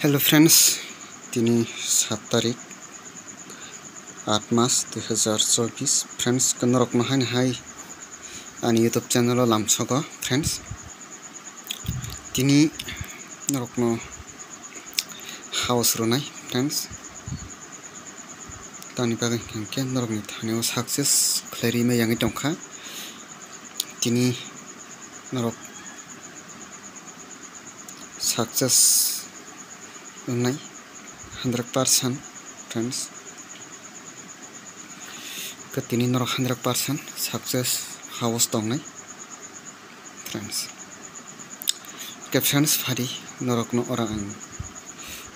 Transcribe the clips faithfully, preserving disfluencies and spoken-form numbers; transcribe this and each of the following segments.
Hello friends, tini sat tarik, aat mas dui hazar chobis. Friends, norokno haini hai ani YouTube channel o lamsogo friends. Tini norokno house rwnai friends. Tamni bagwi hwnkhe norokni thani o success khlai rwmani yangwi tongkha. Tini norok success wngnai hundred percent friends. Khe tini norok hundred percent success house tongnai friends. Khe friends, phadi norokno ora ang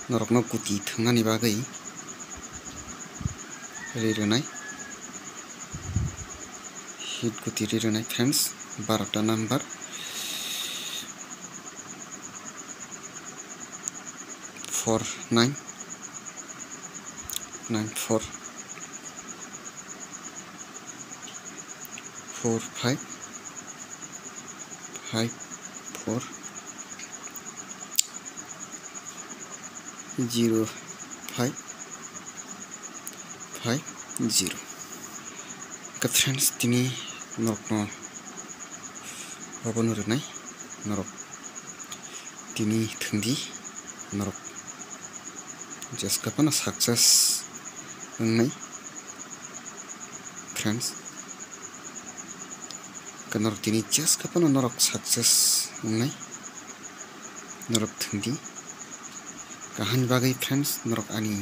norokno guti thwngnani bagwi ri rwnai, hit guti ri rwnai friends, barota number, four nine, nine four, four five, five four, zero five, five zero. Khe friends, tini norokno obono rwnai, norok tini thwngdi, norok jeska phano success wngnai friends. Khe norok tini jeska phano norok success wngnai, norok thwngdi. Kaham bagwi friends, norok ani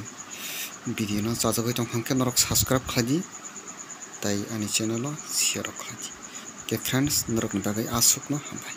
video no chajagwi tongkha hwnkhe norok subscribe khlai di, tai ani channel o share rok khlai di. Khe friends, norokni bagwi aswkno hambai.